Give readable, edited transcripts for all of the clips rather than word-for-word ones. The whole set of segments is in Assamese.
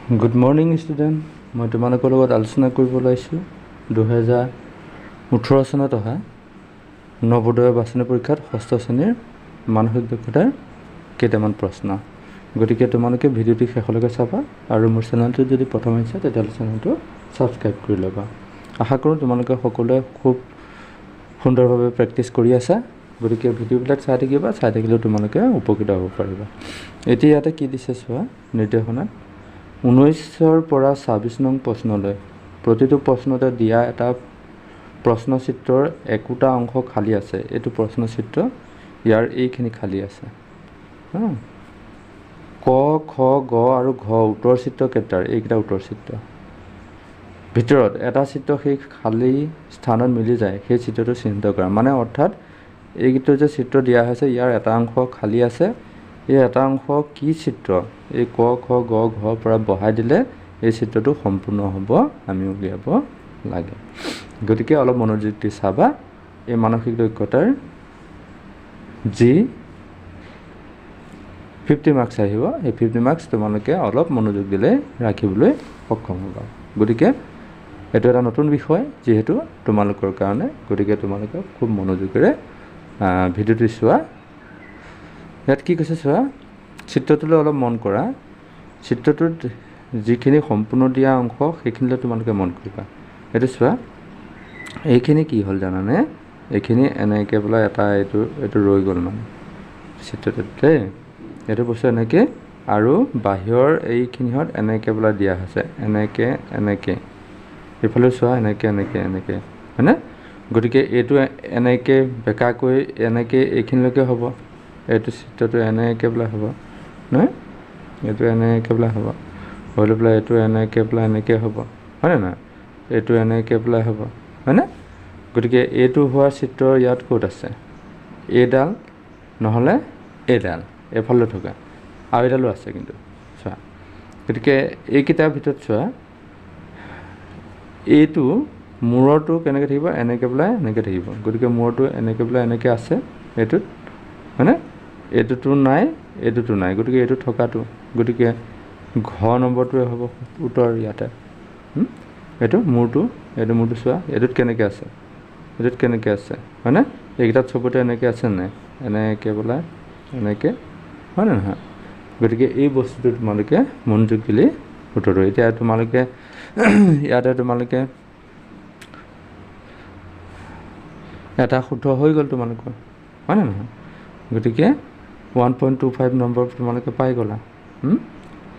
গুড মৰ্ণিং ষ্টুডেণ্ট, মই তোমালোকৰ লগত আলোচনা কৰিব ওলাইছোঁ 2018 চনত অহা নৱোদয় বাছনি পৰীক্ষাত ষষ্ঠ শ্ৰেণীৰ মানসিক দক্ষতাৰ কেইটামান প্ৰশ্ন। গতিকে তোমালোকে ভিডিঅ'টি শেষলৈকে চাবা আৰু মোৰ চেনেলটোত যদি প্ৰথম আহিছা তেতিয়াহ'লে চেনেলটো ছাবস্ক্ৰাইব কৰি ল'বা। আশা কৰোঁ তোমালোকে সকলোৱে খুব সুন্দৰভাৱে প্ৰেক্টিছ কৰি আছা। গতিকে ভিডিঅ'বিলাক চাই থাকিবা, চাই থাকিলেও তোমালোকে উপকৃত হ'ব পাৰিবা। এতিয়া ইয়াতে কি দিছে চোৱা, নিৰ্দেশনাত 19ৰ পৰা 26 নং প্ৰশ্নলৈ প্ৰতিটো প্ৰশ্নতে দিয়া এটা প্ৰশ্নচিত্ৰৰ একোটা অংশ খালী আছে। এইটো প্ৰশ্নচিত্ৰ, ইয়াৰ এইখিনি খালী আছে। ক, খ, গ আৰু ঘ উত্তৰ চিত্ৰ কেইটাৰ, এইকেইটা উত্তৰ চিত্ৰ ভিতৰত এটা চিত্ৰ সেই খালী স্থানত মিলি যায়, সেই চিত্ৰটো চিহ্নিত কৰা। মানে অৰ্থাৎ এইকেইটা যে চিত্ৰ দিয়া হৈছে ইয়াৰ এটা অংশ খালী আছে, এই এটা অংশ কি চিত্ৰ, এই ক, খ, গ, ঘ পৰা বহাই দিলে এই চিত্ৰটো সম্পূৰ্ণ হ'ব, আমি উলিয়াব লাগে। গতিকে অলপ মনোযোগ দি চাবা। এই মানসিক দক্ষতাৰ যি 50 মাৰ্কছ আহিব, এই 50 মাৰ্কছ তোমালোকে অলপ মনোযোগ দিলে ৰাখিবলৈ সক্ষম হ'বা। গতিকে এইটো এটা নতুন বিষয় যিহেতু তোমালোকৰ কাৰণে, গতিকে তোমালোকে খুব মনোযোগেৰে ভিডিঅ'টো চোৱা। ইয়াত কি কৈছে চোৱা, চিত্ৰটোলৈ অলপ মন কৰা। চিত্ৰটোত যিখিনি সম্পূৰ্ণ দিয়া অংশ সেইখিনিলৈ তোমালোকে মন কৰিবা। এইটো চোৱা, এইখিনি কি হ'ল জানানে, এইখিনি এনেকৈ পেলাই এটা এইটো এইটো ৰৈ গ'ল মানে চিত্ৰটোত দেই, এইটো বস্তু এনেকৈ আৰু বাহিৰৰ এইখিনিহঁত এনেকৈ পেলাই দিয়া হৈছে, এনেকৈ এনেকৈ, এইফালে চোৱা এনেকৈ এনেকৈ এনেকৈ, হয়নে? গতিকে এইটো এনেকৈ বেকাকৈ এনেকৈ এইখিনিলৈকে হ'ব, এইটো চিত্ৰটো এনেকৈ পেলাই হ'ব নহয়, এইটো এনেকৈ পেলাই হ'ব, হৈ লৈ পেলাই এইটো এনেকৈ পেলাই এনেকৈ হ'ব, হয়নে নহয়? এইটো এনেকৈ পেলাই হ'ব, হয়নে? গতিকে এইটো হোৱা চিত্ৰ ইয়াত ক'ত আছে, এইডাল নহ'লে এইডাল এইফালে থকা আৰু এইডালো আছে কিন্তু চোৱা। গতিকে এইকেইটাৰ ভিতৰত চোৱা, এইটো মূৰটো কেনেকৈ থাকিব, এনেকৈ পেলাই এনেকৈ থাকিব। গতিকে মূৰটো এনেকৈ পেলাই এনেকৈ আছে এইটোত, হয়নে? এইটোতো নাই, এইটোতো নাই, গতিকে এইটো থকাটো, গতিকে ঘ নম্বৰটোৱে হ'ব উত্তৰ ইয়াতে। এইটো মূৰটো, এইটো মূৰটো চোৱা, এইটোত কেনেকৈ আছে, এইটোত কেনেকৈ আছে, হয়নে? এইকেইটাত চবতে এনেকৈ আছে নাই, এনেকৈ পেলাই এনেকৈ, হয়নে নহয়? গতিকে এই বস্তুটো তোমালোকে মনোযোগ দিলেই উত্তৰটো। এতিয়া তোমালোকে ইয়াতে তোমালোকে এটা শুদ্ধ হৈ গ'ল তোমালোকৰ, হয়নে নহয়? গতিকে 1.25 নম্বৰ তোমালোকে পাই গ'লা।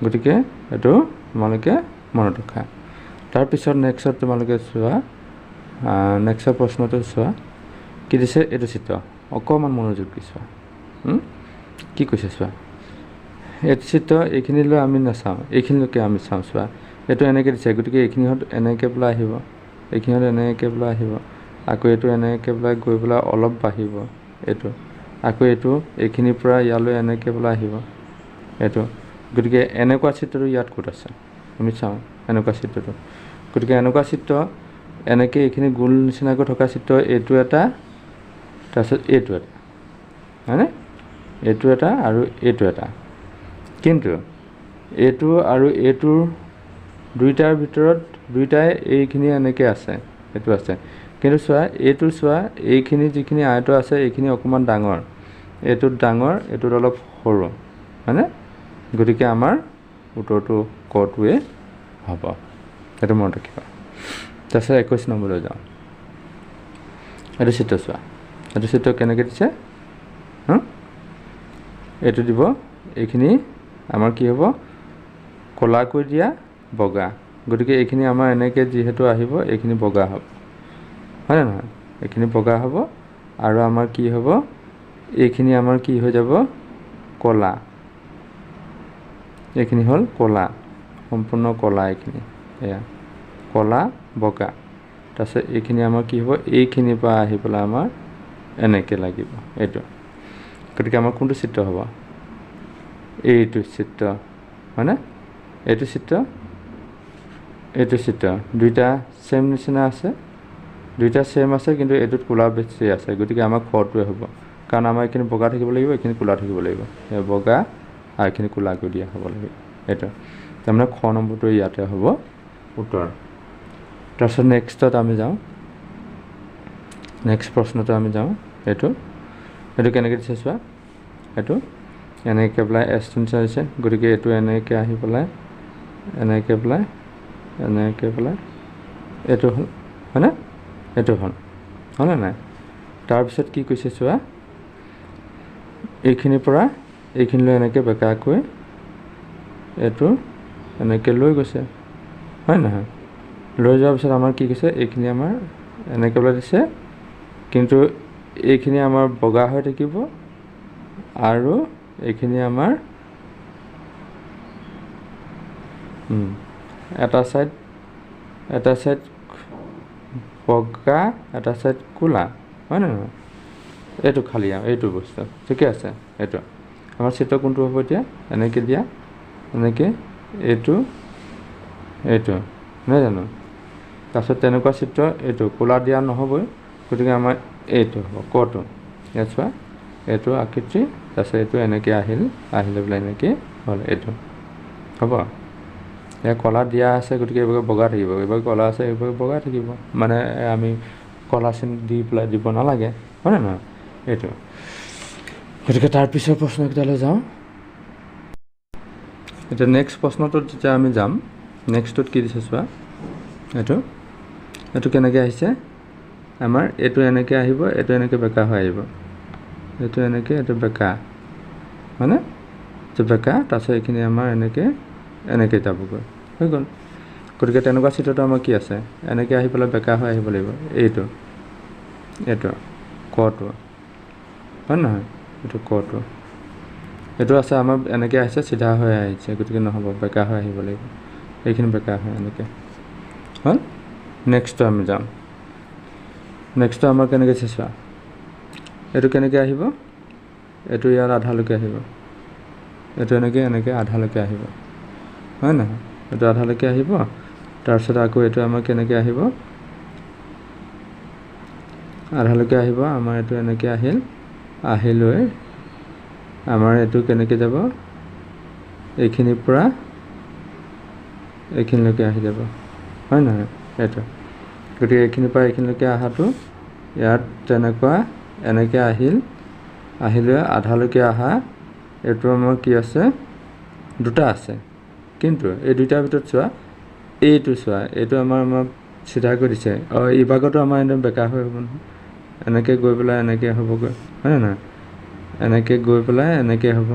গতিকে এইটো তোমালোকে মনত ৰখা। তাৰপিছত নেক্সট তোমালোকে চোৱা, নেক্সটৰ প্ৰশ্নটো চোৱা কি দিছে, এইটো চিত্ৰ অকণমান মনোযোগ দি চোৱা। কি কৈছে চোৱা, এইটো চিত্ৰ এইখিনিলৈ আমি নাচাওঁ, এইখিনিলৈকে আমি চাওঁ। চোৱা, এইটো এনেকৈ দিছে, গতিকে এইখিনিহঁত এনেকৈ পেলাই আহিব, এইখিনিহঁত এনেকৈ পেলাই আহিব, আকৌ এইটো এনেকৈ পেলাই গৈ পেলাই অলপ বাঢ়িব, এইটো আকৌ এইটো এইখিনিৰ পৰা ইয়ালৈ এনেকৈ পেলাই আহিব, এইটো। গতিকে এনেকুৱা চিত্ৰটো ইয়াত ক'ত আছে আমি চাওঁ, এনেকুৱা চিত্ৰটো। গতিকে এনেকুৱা চিত্ৰ এনেকৈ এইখিনি গোল নিচিনাকৈ থকা চিত্ৰ, এইটো এটা, তাৰপিছত এইটো এটা, হয়নে? এইটো এটা আৰু এইটো এটা। কিন্তু এইটো আৰু এইটোৰ দুইটাৰ ভিতৰত দুইটাই এইখিনি এনেকৈ আছে, এইটো আছে। কিন্তু চোৱা, এইটো চোৱা, এইখিনি যিখিনি আয়ত আছে এইখিনি অকণমান ডাঙৰ, এইটোত ডাঙৰ, এইটোত অলপ সৰু, হয়নে? গতিকে আমাৰ উত্তৰটো কটোৱে হ'ব, সেইটো মনত ৰাখিবা। তাৰপিছত 21 নম্বৰলৈ যাওঁ। এইটো চিত্ৰ চোৱা, এইটো চিত্ৰ কেনেকৈ দিছে, এইটো দিব, এইখিনি আমাৰ কি হ'ব, ক'লাকৈ দিয়া বগা, গতিকে এইখিনি আমাৰ এনেকৈ যিহেতু আহিব, এইখিনি বগা হ'ব, হয়নে নহয়? এইখিনি বগা হ'ব আৰু আমাৰ কি হ'ব, এইখিনি আমাৰ কি হৈ যাব, ক'লা, এইখিনি হ'ল ক'লা, সম্পূৰ্ণ ক'লা, এইখিনি এয়া ক'লা বগা। তাৰপিছত এইখিনি আমাৰ কি হ'ব, এইখিনিৰ পৰা আহি পেলাই আমাৰ এনেকৈ লাগিব এইটো। গতিকে আমাৰ কোনটো চিত্ৰ হ'ব, এইটো চিত্ৰ, হয়নে? এইটো চিত্ৰ, এইটো চিত্ৰ, দুইটা ছেম নিচিনা আছে, দুইটা ছেম আছে, কিন্তু এইটোত ক'লা বেছি আছে, গতিকে আমাৰ খটোৱে হ'ব, কাৰণ আমাৰ এইখিনি বগা থাকিব লাগিব, এইখিনি ক'লা থাকিব লাগিব, বগা আৰু এইখিনি ক'লাকৈ দিয়া হ'ব লাগিব। এইটো তাৰমানে খ নম্বৰটো ইয়াতে হ'ব উত্তৰ। তাৰপিছত নেক্সটত আমি যাওঁ, নেক্সট প্ৰশ্নটো আমি যাওঁ। এইটো এইটো কেনেকৈ দিছে চোৱা, এইটো এনেকৈ পেলাই এছটো নিচিনা দিছে, গতিকে এইটো এনেকৈ আহি পেলাই এনেকৈ পেলাই এনেকৈ পেলাই এইটো হ'ল, হয়নে? এইটো হ'ল, হয়নে নাই? তাৰপিছত কি কৈছে চোৱা, এইখিনিৰ পৰা এইখিনিলৈ এনেকৈ বেঁকাকৈ এইটো এনেকৈ লৈ গৈছে, হয় নহয়? লৈ যোৱাৰ পিছত আমাৰ কি কৈছে, এইখিনি আমাৰ এনেকৈ পেলাই দিছে, কিন্তু এইখিনি আমাৰ বগা হৈ থাকিব আৰু এইখিনি আমাৰ এটা ছাইড বগা, এটা ছাইড ক'লা, হয় নে নহয়? এইটো খালী আৰু এইটো বস্তু ঠিকে আছে। এইটো আমাৰ চিত্ৰ কোনটো হ'ব এতিয়া, এনেকৈ দিয়া, এনেকৈ এইটো এইটো, নহয় জানো? তাৰপিছত তেনেকুৱা চিত্ৰ এইটো ক'লা দিয়া নহ'বই, গতিকে আমাৰ এইটো হ'ব কটো। ইয়াত চোৱা, এইটো আকৃতি, তাৰপিছত এইটো এনেকৈ আহিল, আহিলে পেলাই এনেকৈ হ'ল, এইটো হ'ব। ইয়াত ক'লা দিয়া আছে, গতিকে এইভাগে বগা থাকিব, এইভাগে ক'লা আছে, এইভাগে বগা থাকিব, মানে আমি ক'লা চিন দি পেলাই দিব নালাগে, হয়নে নহয়? এইটো। গতিকে তাৰ পিছৰ প্ৰশ্নকেইটালৈ যাওঁ। এতিয়া নেক্সট প্ৰশ্নটোত যেতিয়া আমি যাম, নেক্সটটোত কি দিছে চোৱা, এইটো এইটো কেনেকৈ আহিছে আমাৰ, এইটো এনেকৈ আহিব, এইটো এনেকৈ বেঁকা হৈ আহিব, এইটো এনেকৈ, এইটো বেঁকা, হয়নে? এইটো বেঁকা, তাৰপিছত এইখিনি আমাৰ এনেকৈ এনেকৈ যাবগৈ, হৈ গ'ল। গতিকে তেনেকুৱা চিত্ৰটো আমাৰ কি আছে, এনেকৈ আহি পেলাই বেঁকা হৈ আহিব লাগিব, এইটো এইটো কটো, হয় নহয়? এইটো কটো, এইটো আছে আমাৰ এনেকৈ আহিছে, চিধা হৈ আহিছে, গতিকে নহ'ব, বেঁকা হৈ আহিব লাগিব, এইখিনি বেঁকা হৈ এনেকৈ হ'ল। নেক্সটটো আমি যাম, নেক্সটটো আমাৰ কেনেকৈ চোৱা, এইটো কেনেকৈ আহিব, এইটো ইয়াৰ আধালৈকে আহিব, এইটো এনেকৈ এনেকৈ আধালৈকে আহিব, হয় নহয়? এইটো আধালৈকে আহিব, তাৰপিছত আকৌ এইটো আমাৰ কেনেকৈ আহিব, আধালৈকে আহিব, আমাৰ এইটো এনেকৈ আহিল, আহি লৈ আমাৰ এইটো কেনেকৈ যাব, এইখিনিৰ পৰা এইখিনিলৈকে আহি যাব, হয় নহয়? এইটো। গতিকে এইখিনিৰ পৰা এইখিনিলৈকে অহাটো ইয়াত তেনেকুৱা এনেকৈ আহিল, আহিলে আধালৈকে অহা এইটো আমাৰ কি আছে, দুটা আছে, কিন্তু এই দুইটাৰ ভিতৰত চোৱা, এইটো চোৱা, এইটো আমাৰ আমাৰ চিধাকৈ দিছে, অঁ ইভাগতো আমাৰ একদম বেঁকা হৈ হ'ব নহয়, এনেকৈ গৈ পেলাই এনেকৈ হ'বগৈ, হয়নে নহয়? এনেকৈ গৈ পেলাই এনেকৈ হ'ব।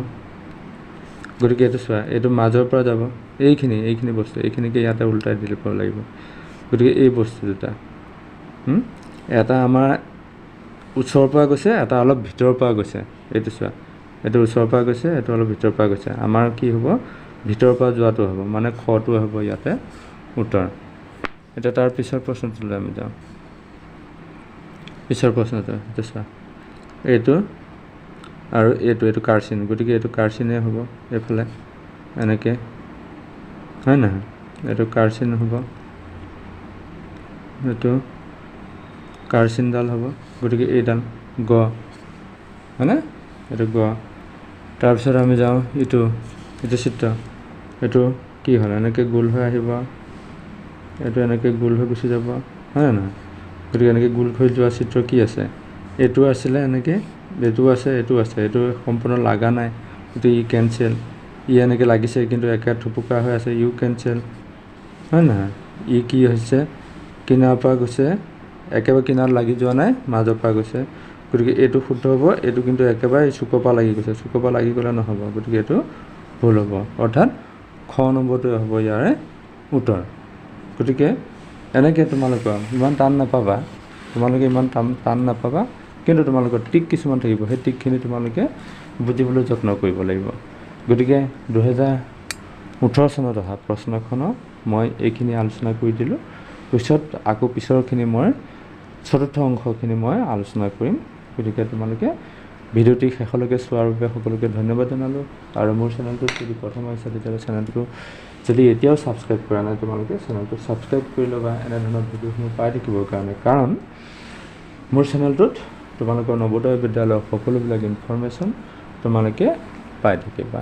গতিকে এইটো চোৱা, এইটো মাজৰ পৰা যাব, এইখিনি এইখিনি বস্তু এইখিনিকে ইয়াতে ওল্টাই দিব লাগিব। গতিকে এই বস্তু দুটা, এটা আমাৰ ওচৰৰ পৰা গৈছে, এটা অলপ ভিতৰৰ পৰা গৈছে, এইটো চোৱা, এইটো ওচৰৰ পৰা গৈছে, এইটো অলপ ভিতৰৰ পৰা গৈছে। আমাৰ কি হ'ব, ভিতৰৰ পৰা যোৱাটো হ'ব, মানে খটো হ'ব ইয়াতে উত্তৰ। এতিয়া তাৰ পিছৰ প্ৰশ্নটোলৈ আমি যাওঁ। পিছৰ প্ৰশ্নটো এইটো চোৱা, এইটো আৰু এইটো, এইটো কাৰচিন, গতিকে এইটো কাৰচিনে হ'ব এইফালে এনেকৈ, হয় নহয়? এইটো কাৰচিন হ'ব, এইটো কাৰচিনডাল হ'ব, গতিকে এইডাল গ, হয়নে? এইটো গ। তাৰপিছত আমি যাওঁ ইটো, এইটো চিত্ৰ, এইটো কি হ'ল, এনেকৈ গোল হৈ আহিব, এইটো এনেকৈ গোল হৈ গুচি যাব, হয় নে নহয়? গতিকে এনেকৈ গোল হৈ যোৱা চিত্ৰ কি আছে, এইটো আছিলে এনেকৈ, এইটো আছে, এইটো আছে, এইটো সম্পূৰ্ণ লগা নাই, গতিকে ই কেঞ্চেল, ই এনেকৈ লাগিছে কিন্তু একে থুপুকা হৈ আছে, ইও কেঞ্চেল, হয় নহয়? ই কি হৈছে, কিনাৰৰ পৰা গৈছে, একেবাৰে কিনাৰত লাগি যোৱা নাই, মাজৰ পৰা গৈছে, গতিকে এইটো শুদ্ধ হ'ব। এইটো কিন্তু একেবাৰে চুকৰ পৰা লাগি গৈছে, চুকৰ পৰা লাগি গ'লে নহ'ব, গতিকে এইটো ভুল হ'ব, অৰ্থাৎ খ নম্বৰটোৱে হ'ব ইয়াৰে উত্তৰ। গতিকে এনেকৈ তোমালোকৰ ইমান টান নাপাবা, তোমালোকে ইমান টান নাপাবা, কিন্তু তোমালোকৰ ট্ৰিক কিছুমান থাকিব, সেই ট্ৰিকখিনি তোমালোকে বুজিবলৈ যত্ন কৰিব লাগিব। গতিকে 2018 চনত অহা প্ৰশ্নখনৰ মই এইখিনি আলোচনা কৰি দিলোঁ। পিছত আকৌ পিছৰখিনি মই চতুৰ্থ অংশখিনি মই আলোচনা কৰিম। গতিকে তোমালোকে ভিডিঅ'টি শেষলৈকে চোৱাৰ বাবে সকলোকে ধন্যবাদ জনালোঁ। আৰু মোৰ চেনেলটোত যদি প্ৰথম আহিছা তেতিয়াহ'লে চেনেলটো যদি এতিয়াও ছাবস্ক্ৰাইব কৰা নাই তোমালোকে চেনেলটো ছাবস্ক্ৰাইব কৰি ল'বা এনেধৰণৰ ভিডিঅ'সমূহ পাই থাকিবৰ কাৰণে, কাৰণ মোৰ চেনেলটোত তোমালোকৰ নৱোদয় বিদ্যালয়ৰ সকলোবিলাক ইনফৰমেশ্যন তোমালোকে পাই থাকিবা।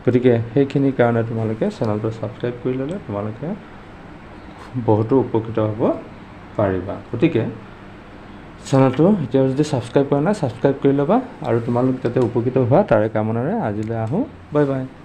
গতিকে সেইখিনিৰ কাৰণে তোমালোকে চেনেলটো ছাবস্ক্ৰাইব কৰি ল'লে তোমালোকে বহুতো উপকৃত হ'ব পাৰিবা। গতিকে চেনেলটো এতিয়া যদি ছাবস্ক্ৰাইব কৰা নাই, ছাবস্ক্ৰাইব কৰি ল'বা আৰু তোমালোক যাতে উপকৃত হোৱা তাৰে কামনাৰে আজিলৈ আহোঁ। Bye bye.